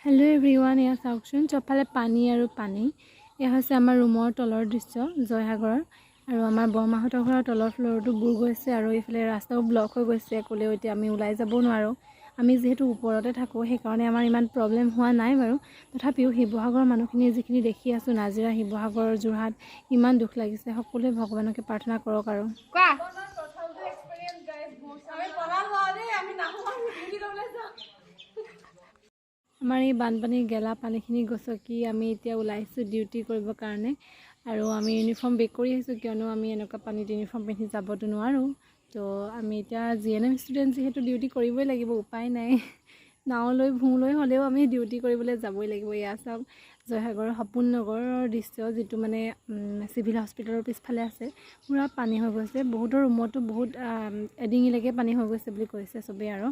Hello' everyone, এয়া চাওকচোন, চবফালে পানী আৰু পানী। এয়া হৈছে আমাৰ ৰুমৰ তলৰ দৃশ্য জয়সাগৰৰ। আৰু আমাৰ বৰমাহঁতৰ ঘৰৰ তলৰ ফ্ল'ৰটো বুৰ গৈছে আৰু এইফালে ৰাস্তাও ব্লক হৈ গৈছে। ক'লেও এতিয়া আমি ওলাই যাবও নোৱাৰোঁ। আমি যিহেতু ওপৰতে থাকোঁ, সেইকাৰণে আমাৰ ইমান প্ৰব্লেম হোৱা নাই বাৰু। তথাপিও শিৱসাগৰৰ মানুহখিনিয়ে যিখিনি দেখি আছোঁ, নাজিৰা, শিৱসাগৰ, যোৰহাট, ইমান দুখ লাগিছে। সকলোৱে ভগৱানকে প্ৰাৰ্থনা কৰক আৰু। কোৱা। আমি পলালো আৰু দেই, আমি নাহো আৰু, ডিউটি কৰিবলৈ যাওঁ। আমাৰ এই বানপানীৰ গেলা পানীখিনি গছকি আমি এতিয়া ওলাইছোঁ ডিউটি কৰিবৰ কাৰণে। আৰু আমি ইউনিফৰ্ম বেক কৰি আহিছোঁ, কিয়নো আমি এনেকুৱা পানীত ইউনিফৰ্ম পিন্ধি যাবতো নোৱাৰোঁ। তো আমি এতিয়া জিএনএম ষ্টুডেণ্ট যিহেতু ডিউটি কৰিবই লাগিব, উপায় নাই। নাও লৈ ভূঁ লৈ হ'লেও আমি ডিউটি কৰিবলৈ যাবই লাগিব। এয়া চাওক জয়সাগৰৰ সপোন নগৰৰ দৃশ্য, যিটো মানে চিভিল হস্পিটেলৰ পিছফালে আছে। পূৰা পানী হৈ গৈছে। বহুতৰ ৰুমতো বহুত এডিঙিলৈকে পানী হৈ গৈছে বুলি কৈছে চবেই। আৰু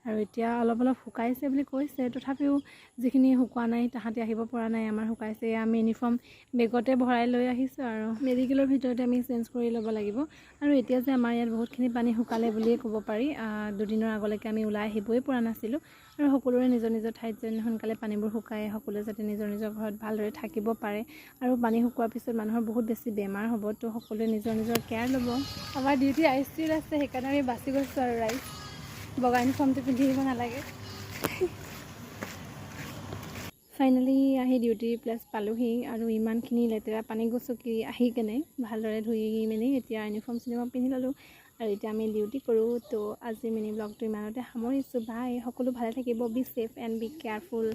আৰু এতিয়া অলপ অলপ শুকাইছে বুলি কৈছে। তথাপিও যিখিনি শুকোৱা নাই, তাহাঁতি আহিব পৰা নাই। আমাৰ শুকাইছে। এয়া আমি ইউনিফৰ্ম বেগতে ভৰাই লৈ আহিছোঁ আৰু মেডিকেলৰ ভিতৰতে আমি চেঞ্জ কৰি ল'ব লাগিব। আৰু এতিয়া যে আমাৰ ইয়াত বহুতখিনি পানী শুকালে বুলিয়ে ক'ব পাৰি। দুদিনৰ আগলৈকে আমি ওলাই আহিবই পৰা নাছিলোঁ। আৰু সকলোৰে নিজৰ নিজৰ ঠাইত যেন সোনকালে পানীবোৰ শুকায়, সকলোৱে যাতে নিজৰ নিজৰ ঘৰত ভালদৰে থাকিব পাৰে। আৰু পানী শুকোৱাৰ পিছত মানুহৰ বহুত বেছি বেমাৰ হ'ব, তো সকলোৱে নিজৰ নিজৰ কেয়াৰ ল'ব। আমাৰ ডিউটি আইচিইউত আছে, সেইকাৰণে আমি বাচি গৈছোঁ আৰু ৰাইজ, বগা ইউনিফৰ্মটো পিন্ধি আহিব নালাগে। ফাইনেলি আহি ডিউটি প্লেচ পালোহি। আৰু ইমানখিনি লেতেৰা পানী গছকি আহি কেনে ভালদৰে ধুই মেলি এতিয়া ইউনিফৰ্ম চিউনিফৰ্ম পিন্ধি ল'লোঁ আৰু এতিয়া আমি ডিউটি কৰোঁ। তো আজি মিনি ব্লগটো ইমানতে সামৰিছোঁ। বাই, সকলো ভালে থাকিব। Be safe and be careful.